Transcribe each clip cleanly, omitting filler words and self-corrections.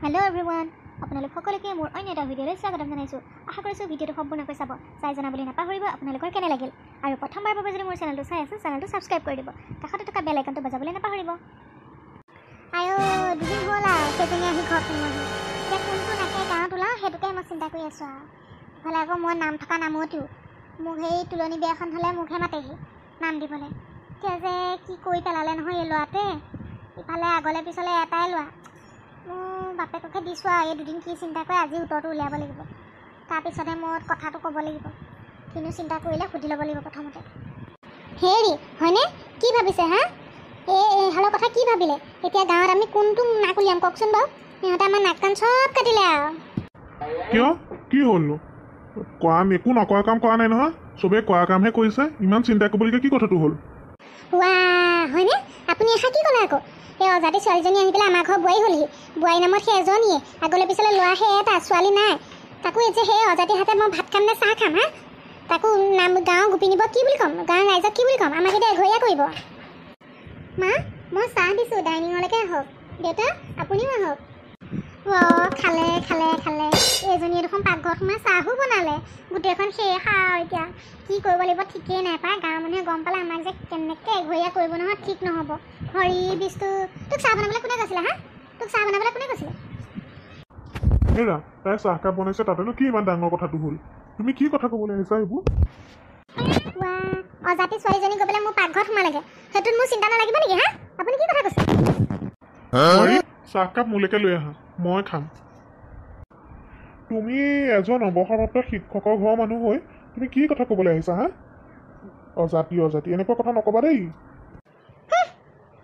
Hello' everyone, আপোনালোক সকলোকে মোৰ অন্য এটা ভিডিঅ'লৈ স্বাগতম জনাইছোঁ। আশা কৰিছোঁ ভিডিঅ'টো সম্পূৰ্ণকৈ চাব, চাই জনাবলৈ নাপাহৰিব আপোনালোকৰ কেনে লাগিল। আৰু প্ৰথমবাৰৰ বাবে যদি মোৰ চেনেলটো চাই আছে, চেনেলটো ছাবস্ক্ৰাইব কৰি দিব, কাষতে থকা বেল আইকনটো বজাবলৈ নাপাহৰিব। আইঅ, দুদিন হ'ল আৰু সেইজনী আহি ঘৰত সোমোৱাহি। এতিয়া কোনটো নাকে গাঁৱত ওলাওঁ সেইটোকে মই চিন্তা কৰি আছোঁ। আৰু ইফালে আকৌ মই নাম থকা নামতিও মোক সেই তুলনি বিয়াখন হ'লে মোকহে মাতেহি নাম দিবলৈ। এতিয়া যে কি কৰি পেলালে নহয় এই ল'ৰাটোৱে, ইফালে আগলৈ পিছলৈ এটাই ল'ৰা। মোৰ বাপেককে দিছোঁ আৰু এই দুদিন কি চিন্তা কৰে, আজি উত্তৰটো উলিয়াব লাগিব, তাৰপিছতহে মই কথাটো ক'ব লাগিব। কিনো চিন্তা কৰিলে সুধি ল'ব লাগিব প্ৰথমতে। হেৰি হয়নে, কি ভাবিছে হা? এই এইহালৰ কথা কি ভাবিলে? এতিয়া গাঁৱত আমি কোনটো নাক উলিয়াম কওকচোন বাৰু? সিহঁতে আমাৰ নাক কাণ চব কাটিলে আৰু। কিয় কি হ'লনো? কাম একো নকৰা কাম কৰা নাই নহয়, চবেই কৰা কামহে কৰিছে। ইমান চিন্তা কৰিবলগীয়া কি কথাটো হ'ল? ৱা হয়নে, আপুনি এষাৰ কি ক'লে আকৌ? এই অজাতি ছোৱালীজনী আহি পেলাই আমাৰ ঘৰ বোৱাৰী হ'লহি। বোৱাৰী নামত সেই এজনীয়ে, আগলৈ পিছলৈ ল'ৰা সেই এটা, ছোৱালী নাই। তাকো এই যে সেই অজাতি হাতে মই ভাত খাম নে চাহ খাম হা? তাকো নাম গাঁৱৰ গোপিনীব কি বুলি ক'ম, গাঁৱৰ ৰাইজক কি বুলি ক'ম? আমাক এতিয়া এঘৰীয়া কৰিব। মা, মই চাহ দিছোঁ, ডাইনিঙলৈকে আহক। দেউতা আপুনিও আহক। অ' খালে খালে খালে, এইজনীয়ে দেখোন পাকঘৰত সোমাই চাহো বনালে, গোটেইখন শেষ আৰু। এতিয়া কি কৰিব লাগিব ঠিকেই নাই পাই। গাঁৱৰ মানুহে গম পালে আমাক যে কেনেকৈ এঘৰীয়া কৰিব নহয় ঠিক নহ'ব। হৰি বিস্তু, তোক চাহ বনাবলৈ কোনে কৈছিলে হা? তোক চাহ বনাবলৈ কোনে কৈছিলে? হেৰা, তাই চাহকাপ বনাইছে, তাতেনো কি ইমান ডাঙৰ কথাটো হ'ল? তুমি কি কথা ক'বলৈ আহিছা এইবোৰ? ৱা, অজাতি ছোৱালীজনী গৈ পেলাই মোৰ পাকঘৰত সোমালেগৈ, সেইটোত মোৰ চিন্তা নালাগিব নেকি হা? আপুনি কি কথা কৈছে? চাহকাপ মোলৈকে লৈ আহা, মই খাম। তুমি এজন অৱসৰপ্ৰাপ্ত শিক্ষকৰ ঘৰৰ মানুহ হৈ তুমি কি কথা ক'বলৈ আহিছা হা? অজাতি অজাতি এনেকুৱা কথা নক'বা দেই।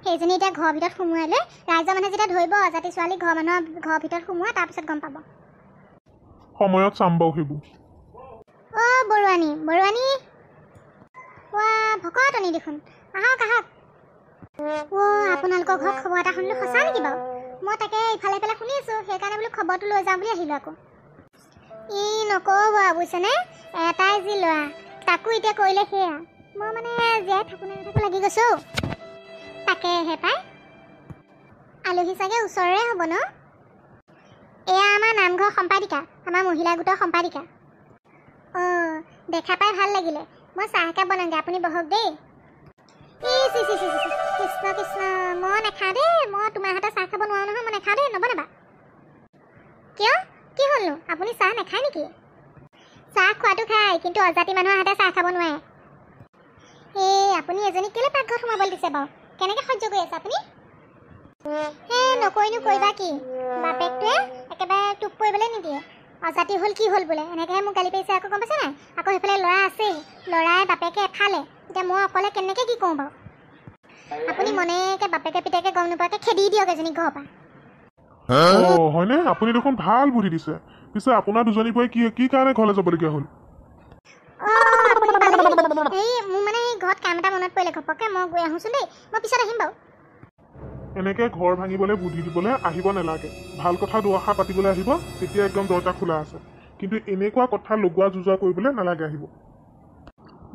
সেইজনী এতিয়া ঘৰৰ ভিতৰত সোমোৱাই লৈ ৰাইজৰ মানুহে যেতিয়া ধৰিব অজাতি ছোৱালী ঘৰৰ মানুহৰ ঘৰৰ ভিতৰত সোমোৱা, তাৰপিছত গম পাব। সময়ত চাম বাৰু সেইবোৰ। অ' বৰুৱানী, বৰুৱানী, ৱা ভকতনী দেখোন, আহক আহক। অ' আপোনালোকৰ ঘৰত খবৰ এটা শুনিলোঁ, সঁচা নেকি বাৰু? মই তাকে ইফালে ইফালে শুনি আছোঁ, সেইকাৰণে বোলো খবৰটো লৈ যাওঁ বুলি আহিলোঁ আকৌ। ই নক'ব আৰু বুজিছেনে, এটাই যি ল'ৰা, তাকো এতিয়া কৰিলে সেয়া। মই মানে জীয়াই থাকোঁ নে নাথাকোঁ লাগি গৈছোঁ। তাকেহে পাই, আলহী চাগে ওচৰৰে হ'ব ন? এয়া আমাৰ নামঘৰ সম্পাদিকা, আমাৰ মহিলা গোটৰ সম্পাদিকা। অঁ, দেখা পাই ভাল লাগিলে। মই চাহ একাপ বনামগৈ, আপুনি বহক দেই। কৃষ্ণ কৃষ্ণ, মই নাখাওঁ দেই, মই তোমাৰ হাতৰ চাহ খাব নোৱাৰোঁ নহয়, মই নাখাওঁ দেই, নবনাবা। কিয়, কি হ'লনো? আপুনি চাহ নাখায় নেকি? চাহ খোৱাটো খায়, কিন্তু অজাতি মানুহৰ হাতে চাহ খাব নোৱাৰে। এই আপুনি এজনী কেলৈ পাকঘৰত সোমাবলৈ দিছে বাৰু? কেনেকৈ সহ্য কৰি আছে আপুনি? হে নকৰিনো কৰিবা কি, বাপেকটোৱে একেবাৰে টোপ কৰিবলৈ নিদিয়ে। অজাতি হ'ল কি হ'ল বোলে, এনেকৈহে মোক গালি পাৰিছে আকৌ, গম পাইছে নাই? আকৌ সেইফালে ল'ৰা আছেই, ল'ৰাই বাপেকে এফালে, এতিয়া মই অকলে কেনেকৈ কি কৰোঁ বাৰু? আপুনি মনেকে বাপেকে পিতেকে গম নোপোৱাকৈ খেদি দিয়ক এজনী ঘৰৰ পৰা। অ' হয়নে, আপুনি দেখোন ভাল বুদ্ধি দিছে। পিছে আপোনাৰ দুজনী বোৱাৰী কি কি কাৰণে ঘৰলৈ যাবলগীয়া হ'ল? এই মোৰ মানে ঘৰত কাম এটা মনত পৰিলে ঘপককৈ, মই গৈ আহোঁচোন দেই, মই পিছত আহিম বাৰু। এনেকৈ ঘৰ ভাঙিবলৈ বুদ্ধি দিবলৈ আহিব নালাগে। ভাল কথা দুআষাৰ পাতিবলৈ আহিব, তেতিয়া একদম দৰ্জা খোলা আছে। কিন্তু এনেকুৱা কথা লগোৱা যুঁজোৱা কৰিবলৈ নালাগে আহিব,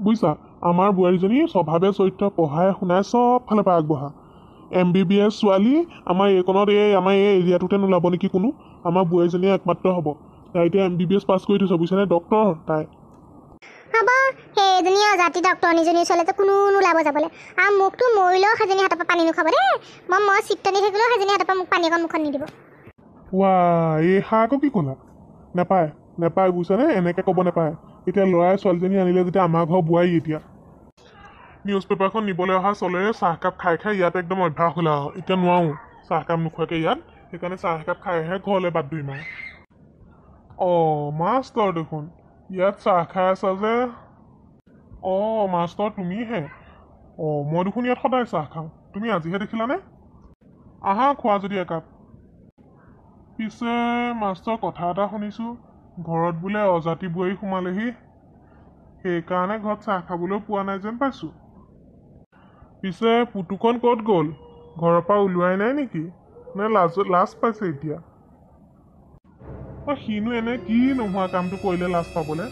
বুজিছা? আমাৰ বোৱাৰীজনী স্বভাৱে চৰিত্ৰ পঢ়াই শুনাই চব ফালৰ পৰা আগবঢ়া। MBBS ছোৱালী, আমাৰ এইকণত এই আমাৰ এই এৰিয়াটোতে নোলাব নেকি কোনো, আমাৰ বোৱাৰীজনীয়ে একমাত্ৰ হ'ব। তাই এতিয়া MBBS পাছ কৰি থৈছে, বুজিছানে? ডক্টৰ তাই। হ'ব, সেইজনী অজাতি ডক্টৰণীজনী ওচৰলৈ কোনো নোলাব যাবলৈ। আৰু মোকতো মৰিলেও সেইজনী হাতৰ পৰা পানী নোখাব দেই। মই চিটনি থাকিলেও সেইজনী হাতৰ পৰা মোক পানী অকণ মুখত নিদিব। ৱা, এই হাঁহ আকৌ কি ক'লা? নাপায় নাপায়, বুজিছানে? এনেকৈ ক'ব নাপায়। এতিয়া ল'ৰাই ছোৱালীজনী আনিলে যেতিয়া আমাৰ ঘৰ বোৱাৰী, এতিয়া নিউজ পেপাৰখন নিবলৈ অহা চলেৰে চাহকাপ খাই খাই ইয়াত একদম অভ্যাস হ'ল আৰু। এতিয়া নোৱাৰোঁ চাহকাপ নোখোৱাকৈ ইয়াত, সেইকাৰণে চাহ একাপ খাইহে ঘৰলৈ বাট ধৰিম আৰু। অঁ মাষ্টৰ দেখোন ইয়াত চাহ খাই আছা যে? অঁ মাষ্টৰ তুমিহে? অঁ মই দেখোন ইয়াত সদায় চাহ খাওঁ, তুমি আজিহে দেখিলানে? আহা খোৱা যদি একাপ। পিছে মাষ্টৰ কথা এটা শুনিছোঁ, ঘৰত বোলে অজাতি বোৱাৰী সোমালেহি, সেইকাৰণে ঘৰত চাহ খাবলৈও পোৱা নাই যেন পাইছোঁ। পিছে পুতুকণ ক'ত গ'ল? ঘৰৰ পৰা ওলোৱাই নাই নেকি? নে লাজ পাইছে এতিয়া? অঁ সিনো এনে কি নোহোৱা কামটো কৰিলে লাজ পাবলৈ?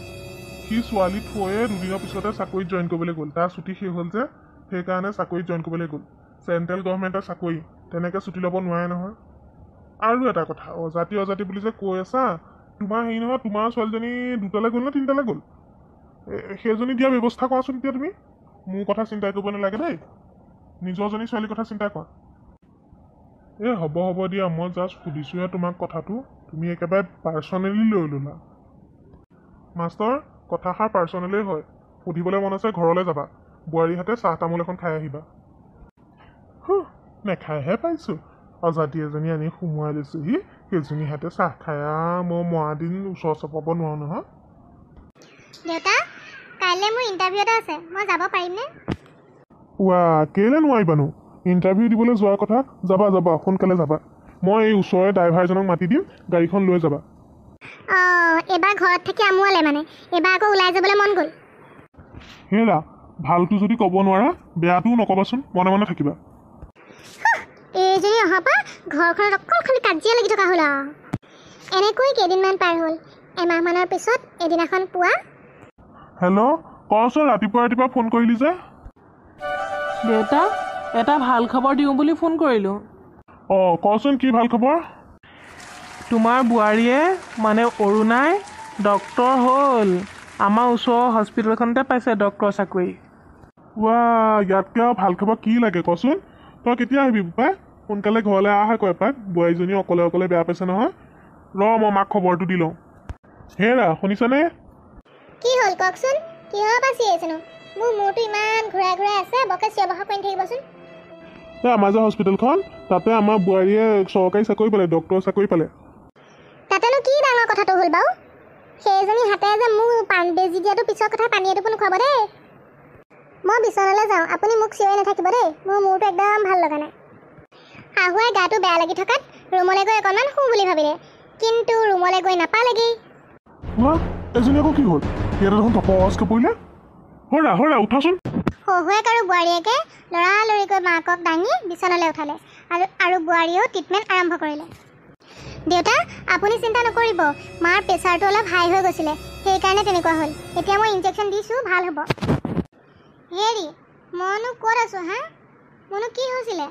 সি ছোৱালী থৈয়ে দুদিনৰ পিছতে চাকৰিত জইন কৰিবলৈ গ'ল। তাৰ ছুটি শেষ হ'ল যে, সেইকাৰণে চাকৰিত জইন কৰিবলৈ গ'ল। চেণ্ট্ৰেল গভৰ্ণমেণ্টৰ চাকৰি, তেনেকৈ ছুটি ল'ব নোৱাৰে নহয়। আৰু এটা কথা, অজাতি অজাতি বুলি যে কৈ আছা, তোমাৰ হেৰি নহয়, তোমাৰ ছোৱালীজনী দুটালৈ গ'ল নে তিনিটালৈ গ'ল? সেইজনী দিয়া ব্যৱস্থা কৰাচোন এতিয়া। তুমি মোৰ কথা চিন্তা কৰিব নালাগে দেই, নিজৰজনী ছোৱালীৰ কথা চিন্তা কৰা। এই হ'ব হ'ব দিয়া, মই জাষ্ট সুধিছোঁহে তোমাক কথাটো, তুমি একেবাৰে পাৰ্চনেলি লৈ ল'লা। মাষ্টৰ, কথাষাৰ পাৰ্চনেলেই হয়, সুধিবলৈ মন আছে ঘৰলৈ যাবা, বোৱাৰীহাতে চাহ তামোল এখন খাই আহিবা। নেখাইহে পাইছোঁ, অজাতি এজনী আনি সোমোৱাই লৈছোহি, সেইজনী হাতে চাহ খাই মই মৰা দিন ওচৰ চপাব নোৱাৰোঁ নহয়। দেউতা, কাইলৈ মোৰ ইণ্টাৰভিউ এটা আছে, মই যাব পাৰিমনে? ৱা, কেলৈ নোৱাৰিবানো? ইণ্টাৰভিউ দিবলৈ যোৱাৰ কথা, যাবা যাবা, সোনকালে যাবা। মই এই ওচৰৰে ড্ৰাইভাৰজনক মাতি দিম, গাড়ীখন লৈ যাবা। অঁ, এইবাৰ ঘৰত থাকি আমুৱালে মানে, এইবাৰ আকৌ ওলাই যাবলৈ মন গ'ল। হেৰা, ভালটো যদি ক'ব নোৱাৰা, বেয়াটোও নক'বাচোন, মনে মনে থাকিবা। এইজনী অহাৰ পৰা ঘৰখনত অকল খালি কাজিয়া লাগি থকা হ'ল আৰু। এনেকৈ কেইদিনমান পাৰ হ'ল। এমাহমানৰ পিছত এদিনাখন পুৱা। হেল্ল', কচোন, ৰাতিপুৱা ৰাতিপুৱা ফোন কৰিলি যে? দেউতা, এটা ভাল খবৰ দিওঁ বুলি ফোন কৰিলোঁ। অঁ, কচোন, কি ভাল খবৰ? তোমাৰ বোৱাৰীয়ে মানে অৰুণাই ডক্তৰ হ'ল, আমাৰ ওচৰৰ হস্পিটেলখনতে পাইছে ডক্তৰ চাকৰি। ৱা, ইয়াতকৈ আৰু ভাল খবৰ কি লাগে কচোন? তই কেতিয়া আহিবি বোপাই? সোনকালে ঘৰলৈ আহ আকৌ এপাক, বোৱাৰীজনী অকলে অকলে বেয়া পাইছে নহয়। ৰ, মই মাক খবৰটো দি লওঁ। হেৰা, শুনিছানে? কি হ'ল কওকচোন, কিহৰ পৰা চিঞৰিছেনো? মোৰ মূৰটো ইমান ঘূৰাই ঘূৰাই আছে, বৰকৈ চিঞৰ বাখৰ কৰি নাথাকিবচোন। এই আমাৰ যে হস্পিটেলখন, তাতে আমাৰ বোৱাৰীয়ে চৰকাৰী চাকৰি পালে, ডক্টৰ চাকৰি পালে। তাতেনো কি ডাঙৰ কথাটো হ'ল বাৰু? সেইজনী হাতে যে মোক বেজি দিয়াটো পিছৰ কথা, পানী এটোপো নোখোৱাব দেই। মই বিচনালৈ যাওঁ, আপুনি মোক চিঞৰি নাথাকিব দেই, মোৰ মূৰটো একদম ভাল লগা নাই। শাহুৱে গাটো বেয়া লাগি থকাত ৰুমলৈ গৈ অকণমান শুওঁ বুলি ভাবিলে, কিন্তু ৰুমলৈ গৈ নাপালেগেই। এজনী আকৌ কি হ'ল? ইয়াতে দেখোন টপচকৈ পৰিলে। হৰা হৰা, উঠাচোন। শহুৱেক আৰু বোৱাৰীয়েকে লৰালৰিকৈ মাকক দাঙি বিচনালৈ উঠালে আৰু বোৱাৰীয়েও ট্ৰিটমেণ্ট আৰম্ভ কৰিলে। দেউতা, আপুনি চিন্তা নকৰিব, মাৰ প্ৰেছাৰটো অলপ হাই হৈ গৈছিলে, সেইকাৰণে তেনেকুৱা হ'ল। এতিয়া মই ইনজেকশ্যন দিছোঁ, ভাল হ'ব। হেৰি, মইনো ক'ত আছোঁ হা? মোৰনো কি হৈছিলে?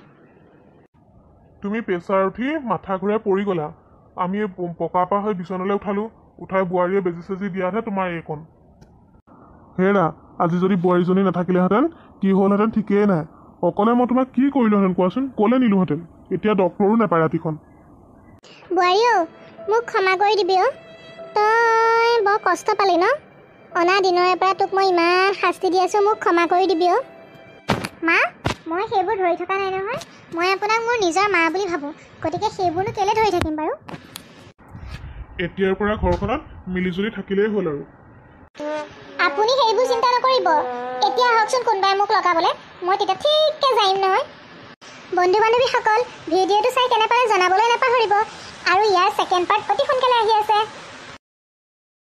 তুমি প্ৰেছাৰ উঠি মাথা ঘূৰাই পৰি গ'লা, আমি পকা পৰা হৈ বিচনালৈ উঠালোঁ, উঠাই বোৱাৰীয়ে বেজি চেজি দিয়াতহে তোমাৰ এইকণ। হেৰা, আজি যদি বোৱাৰীজনী নাথাকিলেহেঁতেন কি হ'লহেঁতেন ঠিকেই নাই। অকলে মই তোমাক কি কৰিলোহেঁতেন কোৱাচোন? ক'লৈ নিলোহেঁতেন? এতিয়া ডক্টৰো নাপায় ৰাতিখন। বোৱাৰী অ', মোক ক্ষমা কৰি দিবি অ', তই বৰ কষ্ট পালি ন? অনা দিনৰে পৰা তোক মই ইমান শাস্তি দি আছোঁ, মোক ক্ষমা কৰি দিবি অ'। মা, মই সেইবোৰ ধৰি থকা নাই নহয়, মই আপোনাক মোৰ নিজৰ মা বুলি ভাবোঁ, গতিকে সেইবোৰনো কেলৈ ধৰি থাকিম বাৰু? এতিয়াৰ পৰা ঘৰখনত মিলিজুলি থাকিলেই হ'ল আৰু। আপুনি সেইবোৰ চিন্তা নকৰিব, এতিয়া আহকচোন কোনোবাই মোক লগাবলৈ, মই তেতিয়া ঠিককৈ যাইম নহয়। বন্ধু বান্ধৱীসকল, ভিডিঅ'টো চাই কেনে পালে জনাবলৈ নাপাহৰিব আৰু ইয়াৰ ছেকেণ্ড পাৰ্ট অতি